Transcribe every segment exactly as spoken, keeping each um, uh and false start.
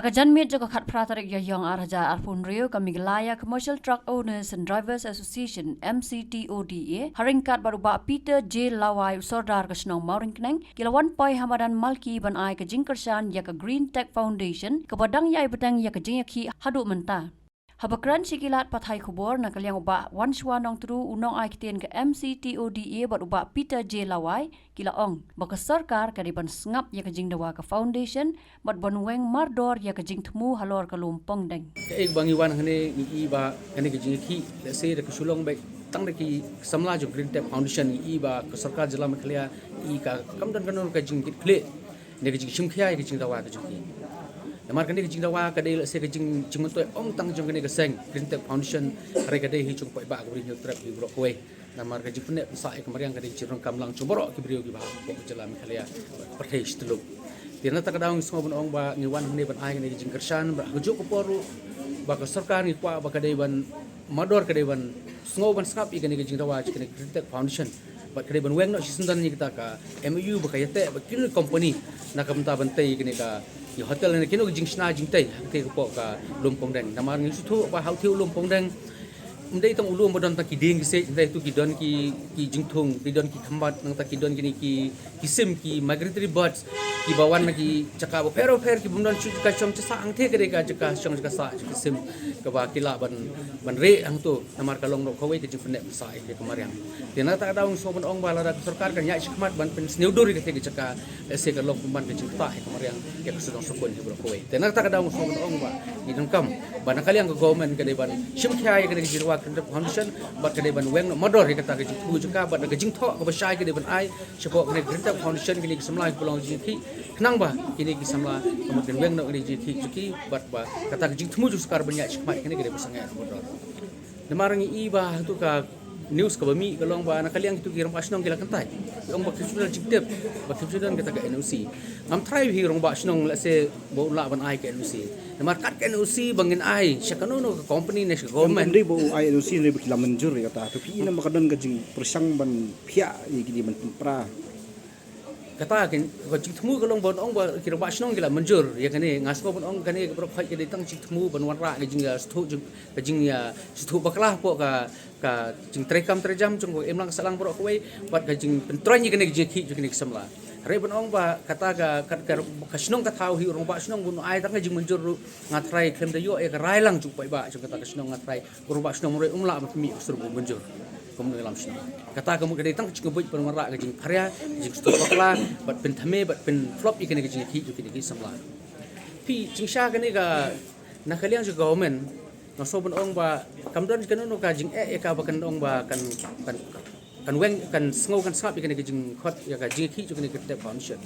Ka janmiet jong ka khatphra tarik Ïaïong ar hajar arphew hynriew ka Meghalaya Commercial Truck Owners and Drivers Association, M C T O D A, ha ryngkat bad u Bah Peter J Lawai, u Sordar ka shnong Mawryngkneng, ki la wan poi ha madan Malki ban ai ka jingkyrshan ïa ka Green Tech Foundation kaba dang ïai bteng ïa ka jingïakhih haduh mynta. Haba kren sha ki lad pathai khubor na ka liang u Bah Wanshwa Nongtru, u nongai ktien ka M C T O D A, bad u Bah Peter J Lawai, ki la ong ba ka sorkar ka dei ban sngap ïa ka jingdawa ka foundation bad ban weng mardor ïa ka jingthmu halor ka lum pongdeng. Kaei ba ngi wan hangne, ngi i ba kane ka jingïakhih, lehse da ka shu long beit tang da ki samla jong Green Tech Foundation, ngi i ba ka sorkar jylla Meghalaya i ka kam don kano ka jingkitkhlieh ne ka jingshim khia ïa ka jingdawa ka jong ki. Namar kane ka jingdawa ka dei lehse ka jing, jingmyntoi ym tang jong kane ka seng Green Tech Foundation, hynrei ka dei hi jong paidbah ka Bri Hynñiewtrep hi baroh kawei. Namar ka jingpyneh pynsah ïa ka mariang ka dei ka jingdonkam lang jong baroh ki briew kiba hapoh ka jylla Meghalaya, pyrthei shi tylli. Te na kata ka daw ngi sngew ban ong ba ngi wan hangne ban ai kane ka jingkyrshan, ba ha kajuh ka por ruh ba ka sorkar ngi kwah ba ka dei ban mardor, ka dei ban sngew ban sngap ïa kane ka jingdawa jong kane ka Green Tech Foundation. Bad ka dei ban weng noh shisyndon ïa kata ka M O U ba ka ïateh bad kino ki company na ka bynta ban tei ïa kane ka, ïa hotel ne kino ki jingshna jingtei ha kata ka pok ka lum pongdeng. Namar ngi sngewthuh ba ha u thie u lum pongdeng ym dei tang u lum ba don tang ki dieng ki siej, hynrei tu ki don ki, ki jingthung, ki don ki khmat, nangta ki don kine ki, ki sim, ki migratory birds kiba wan na ki jaka bapher bapher, ki bym don shuh jaka shong jaka sah, hangta ka dei ka jaka shong jaka sah jong ki sim kaba ki lah ban, ban rieh hangtu. Namar ka long ruh kawei ka jingpyneh pynsah ïa ka mariang. Te na kata ka daw ngi sngew ban ong ba lada ka sorkar kan ïaid shakhmat ban pynsniew dur ïa kata ka jaka, lehse kan long pynban ka jingktah ïa ka mariang ïa ka shnong Sohkun hi baroh kawei. Te na kata ka daw ngi sngew ban ong ba ngi donkam ba na ka liang ka government ka dei ban shim khia ïa kane ka jingdawa ka Green Tech Foundation, bad ka dei ban weng noh mardor ïa kata ka jingthmu jaka, bad ka jingthoh kaba shai ka dei ban ai shapoh kane ka Green Tech Foundation, kine ki samla kiba long jingïakhih, khnang ba kine ki samla ka mut kan weng noh kane ka jingïakhih jong ki, bad ba kata ka jingthmu jong sorkar ban ïaid shakhmat ïa kane ka dei ba sangeh mardor. Namar ngi i ba hangtu ka news kaba mih ka long ba na ka liang kitu ki rangbah shnong ki la kyntait. Ki ong ba kim shu don jingtip, ba kim shu don kata ka N O C. Ngam tharai hi rangbah shnong lehse ba un lah ban ai ka N O C. Namar kat ka N O C ba ngin ai sha kano kano ka company ne sha ka government. Ym dei ba u ai N O C, ym dei ba ki la mynjur ïa kata. To phi i namar ka don ka jingpyrshang ban phiah ïa kine ban pynpra. Kata ka, ka jingthmu ka long ban ong ba ki rangbah shnong ki la mynjur ïa kane, nga sngew ban ong kane ka baroh khoit ka dei tang jingthmu ban wanrah ka jingïasngewthuh, jing, ka jingïasngewthuh bakla hapoh ka, ka jingtreikam treijam jong ka imlang sahlang baroh kawei, bad ka jingpyntroiñ ïa kane ka jingïakhih jong kine ki samla. Hynrei ban ong ba kata ka, ka, ka, ka shnong ka thaw hi u rangbah shnong ban ai tang ka jingmynjur ruh, nga tharai khlem da ïoh ïa ka rai lang jong u paidbah jong kata ka shnong, nga tharai u rangbah shnong marwei um lah ban pynmih ka sur ba mynjur kum u nongïalam shnong. Kata ka mut ka dei tang ka jingkyrpad ban wanrah ka jingpharia, ka jingsngewthuh bakla, bad pynthame, bad pynflop ïa kane ka jingïakhih jong kine ki samla. Phi, jingshisha kane ka, na ka liang jong ka government, nga sngew ban ong ba kam don kano kano ka jingeh ïa ka ba kan ong ba kan, kan, kan weng, kan sngew, kan sngap ïa kane ka jingkhot ïa ka jingïakhih jong kane ka Green Tech Foundation.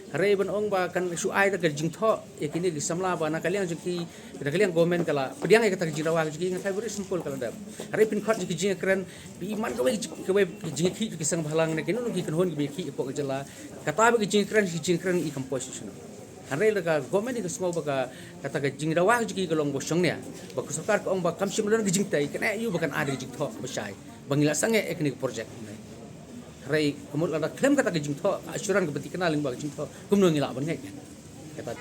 Hynrei ban ong ba kan shu ai da ka jingthoh ïa kine ki samla ba na ka liang jong ki, na ka liang government ka la pdiang ïa kata ka jingdawa jong ki, nga tharai very simple ka la dep. Hynrei pynkhot jong ki jingkren, phi i man kawei, kawei ka jingïakhih jong ki seng bhalang ne kino kino ki kynhun kiba ïakhih hapoh ka jylla. Kata ba ka jingkren, ki jingkren i kam poi sha shnong. Hynrei lada ka government ka sngew ba ka, kata ka jingdawa jong ki ka long ba shongnia, ba ka sorkar ka ong ba kam shym don ka jingtei, kane ïa u ba kan ai da ka jingthoh ba shai ba ngi la sangeh ïa kane ka project. Hynrei ka mut lada khlem kata ka jingthoh, ka assurance kaba thikna lyngba ka jingthoh, kumno ngi lah ban ngeit? Kata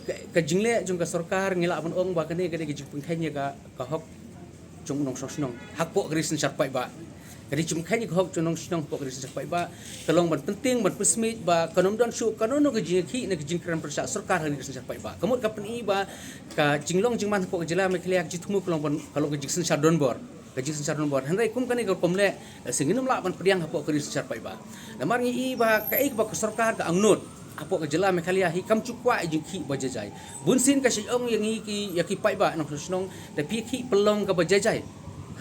ka, ka jingleh jong ka sorkar ngi lah ban ong ba kane ka dei ka jingpynkheiñ ïa ka, ka hok jong u nongshong shnong hapoh ka ri synshar paidbah. Ka dei jingpynkheiñ ïa ka hok jong u nongshong shnong hapoh ka ri synshar paidbah. Ka long ban pyntieng, ban pynsmit ba kan ym don shuh kano kano ka jingïakhih ne ka jingkren pyrshah sorkar ha ka ri synshar paidbah. Ka mut ka pyni ba ka jinglong jingman hapoh ka jylla Meghalaya, ka jingthmu ka long ban, ka long ka jingsynshar donbor. Ka jingsynshar donbor. Hynrei kum kane ka rukom leh, lehse ngin ym lah ban pdiang hapoh ka ri synshar paidbah. Namar ngi i ba kaei kaba ka sorkar ka angnud hapoh ka jylla Meghalaya hi kam ju kwah ïa jingkhih ba jaijai. Bunsien ka shu ong ïa ngi ki, ïa ki paidbah nongshong shnong, da phi khih pynlong kaba jaijai.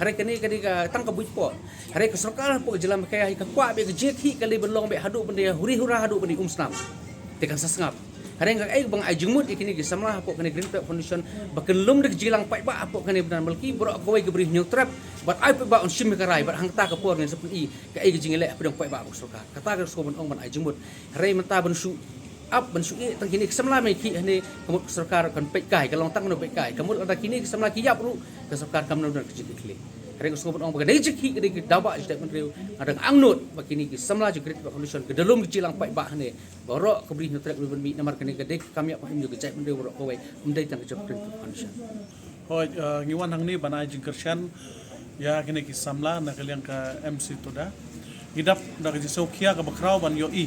Hynrei kane ka dei ka tang ka buit poh. Hynrei ka sorkar hapoh ka jylla Meghalaya hi ka kwah ba ka jingkhih ka leit ban long ba haduh ban dei huri hura, haduh ban dei umsnam. Te kan sa sngap. Hynrei nga ai, ba nga ai jingmut ïa kine ki samla hapoh kane Green Tech Foundation ba kin lum da ka jingïalang paidbah hapoh kane ba don, bad ki baroh kawei ki Bri Hynñiewtrep, bad ai paidbah un shim ïa ka rai, bad hangta ka por ngin sa pyni kaei ka jingïaleh hapdeng paidbah bad sorkar. Kata ka sngewbha ban ong, ban ai jingmut. Hynrei mynta ban shu ap, ban shu ïeh tang kine ki samla ba ïakhih hangne, ka mut ka sorkar kan peit kai, ka long tang kano peit kai. Ka mut lada kine ki samla ki ïap ruh, ka sorkar kam don ka jingkitkhlieh. Hynrei nga sngew ban ong ba ka dei jingkhih ka dei ki daw ba jaitbynriew, nga dang angnud ba kine ki samla jong ki Red Tibet Foundation ka da lum ka jinglang paidbah hangne. Baroh ka bri hynñiew tarik ban mih namar kane ka dei ka kam ïa pynïoh ka jaitbynriew baroh kawei, ym dei tang ka jong ka Red Tibet Foundation. Hooid, eh, ngi wan hangne ban ai jingkyrshan ïa kine ki samla na ka liang ka M C Toda. Ngi dap da ka jingsngewkhia kaba khraw ban ïohi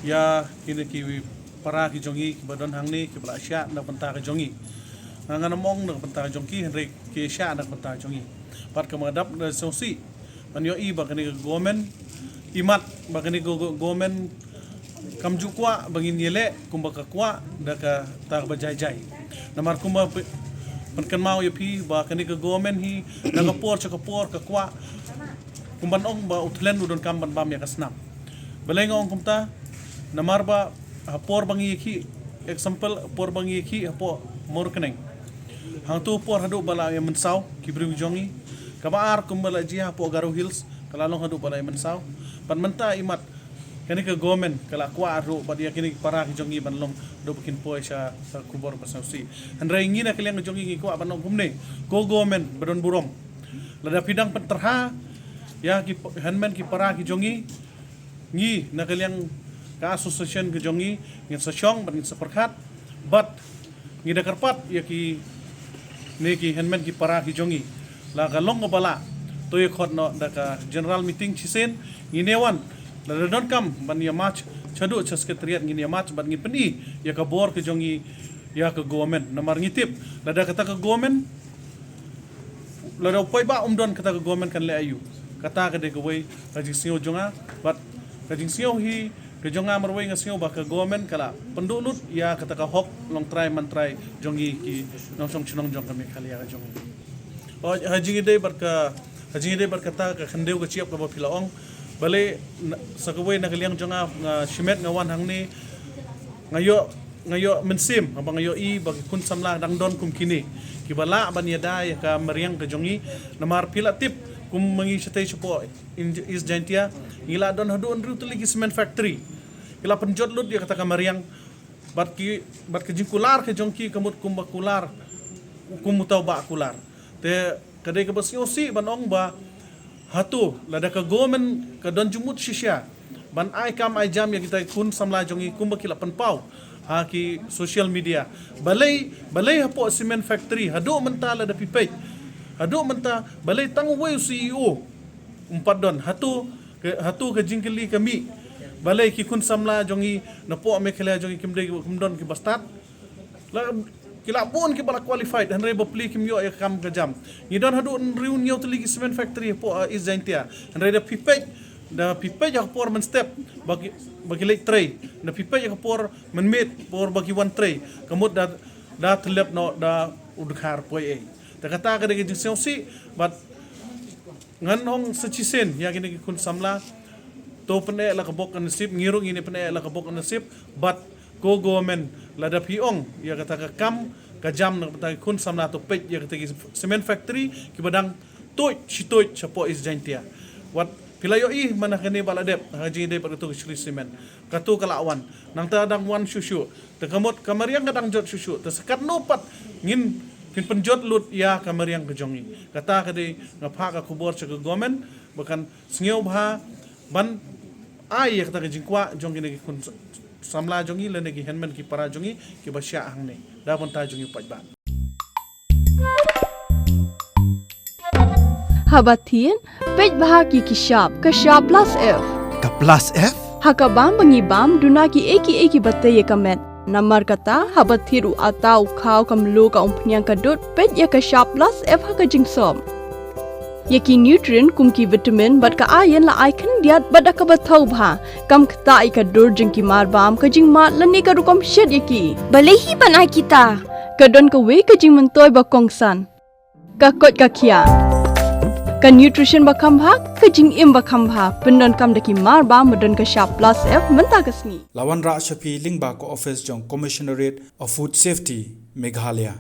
ïa kine ki para ki jong ngi kiba don hangne kiba la shah na ka bynta ka jong ngi. Nga ngam ong na ka bynta ka jong ki, hynrei ki shah na ka bynta ka jong ngi. Bad ka ma dap da sngewsih ban ïohi ba kane ka government, imat ba kane ka go-, government kam ju kwah ba ngin ïaleh kumba ka kwah da kata kaba jai jai. Namar kumba py-, pynkynmaw ïa phi ba kane ka government hi na ka por sha ka por ka kwah kumban ong ba u thlen u donkam ban bam ïa ka snam. Balei nga ong kumta? Namar ba ha por ba ngi ïakhih, example, por ba ngi ïakhih hapoh Mawryngkneng, hangto por haduh ba la ïa mynsaw ki briew jong ngi. Kaba ar kumba la jia hapoh Garo Hills, ka la long haduh ba la ïa mynsaw. Bad mynta imat kane ka government ka la kwah ruh bad ïa kine ki para ki jong ngi ban long haduh ba kin poi sha, sha khubor ba sngewsih. Hynrei ngi na ka liang ka jong ngi ngi kwah ban ong kumne, ko government ba don burom, lada phi dang pynterha ïa ki p-, hynmen ki para ki jong ngi, ngi na ka liang ka association ka jong ngi ngin sa shong bad ngin sa pyrkhat bad ngi da kyrpad ïa kine ki hynmen ki para ki jong ngi. La ka long kaba lah to ïa khot noh da ka general meeting shisien, ngin ïa wan, lada donkam ban ïa march shaduh sha secretariat ngin ïa march bad ngin pyni ïa ka bor ka jong ngi ïa ka government. Namar ngi tip lada kata ka government, lada u paidbah um don, kata ka government kan leh aïu? Kata ka dei kawei ka jingsngew jong nga, bad ka jingsngew hi ka jong nga marwei, nga sngew ba ka government ka la pynduh lut ïa kata ka hok longtrai mantrai jong ngi ki nongshong shnong jong ka Meghalaya ka jong ngi. Ha, ha jingïadei bad ka, ha jingïadei bad kata ka khyndew ka shyiap kaba phi la ong, balei na, sa kawei na ka liang jong nga, nga shimet nga wan hangne, nga ïoh, nga ïoh mynsiem haba nga ïohi ba ki khun samla dang don kum kine kiba lah ban ïada ïa ka mariang ka jong ngi. Namar phi la tip kum ma ngi shatei shapoh in East Jaintia, ngi la don haduh hynriew tylli ki cement factory. Ki la pynjot lut ïa kata ka mariang. Bad ki, bad ka jingkular ka jong ki ka mut kumba kular, kum uta u bah kular. Te ka dei kaba sngewsih ban ong ba hato lada ka government ka don jingmut shisha ban ai kam ai jam ïa kita ki khun samla jong ngi kumba ki la pynpaw ha ki social media, balei, balei hapoh cement factory haduh mynta lada phi peit, haduh mynta balei tang uwei u C E O um pat don? Hato ka, hato ka jingkylli ka mih, balei ki khun samla jong ngi napoh Meghalaya jong ngi kim dei, kim don kiba stad? La, ki la bun kiba la qualified, hynrei bapli kim ïoh ïa ka kam ka jam. Ngi don haduh hynriew hynñiew tylli ki cement factory hapoh, uh, East Jaintia. Hynrei da phi peit, da phi peit ïa ka por mynstep ba ki, ba ki leit trei, da phi peit ïa ka por mynmiet, por ba ki wan trei, ka mut da, da tyllep noh da u dkhar poi ei. Te kata ka dei ka jingsngewsih, bad ngan ong sa shisien ïa kine ki khun samla, to pyneh la ka bok ka nasib, ngi ruh ngin ïa pyneh la ka bok ka nasib, bad ko government, lada phi ong ïa kata ka kam ka jam na kata ki khun samla, to peit ïa kata ki cement factory kiba dang tuid shi tuid shapoh East Jaintia. Wat phi la ïohi mynta kane ba la dep ha jingïadei bad kato ka Shree Cement, kato ka la wan, nangta dang wan shuh shuh. Te ka mut ka mariang ka dang jot shuh shuh. Te sa katno pat ngin, kin pynjot lut ïa ka mariang ka jong ngi? Kata ka dei nga phah ka khubor sha ka government ba kan sngewbha ban ai ïa kata ka jingkwah jong kine ki khun samla jong ngi lane ki hynmen ki para jong ngi kiba shah hangne da bynta jong ngi paidbah. Haba thied, peit bha ki ki shap, ka shap plus F. Ka plus F? Ha ka bam ba ngi bam, duna kiei kiei kiba tei ïa ka met. Namar kata, haba thied u atta, u khaw, ka mluh, ka umphniang, ka dud, peit ïa ka shap plus F ha ka jingsop. Ïa ki nutrient kum ki vitamin bad ka iron la ai khyndiat bad da kaba thaw bha. Kam ktah ïa ka dur jong ki mar bam, ka jingmad lane ka rukom shet ïa ki. Balei hi ban ai kita? Ka don kawei ka jingmyntoi ba kongsan. Ka koit ka khiah. Ka nutrition ba kham bha, ka jingim ba kham bha. Pyndonkam da ki mar bam ba don ka shap plus F mynta ka sngi. La wanrah sha phi lyngba ka office jong Commissionerate of Food Safety, Meghalaya.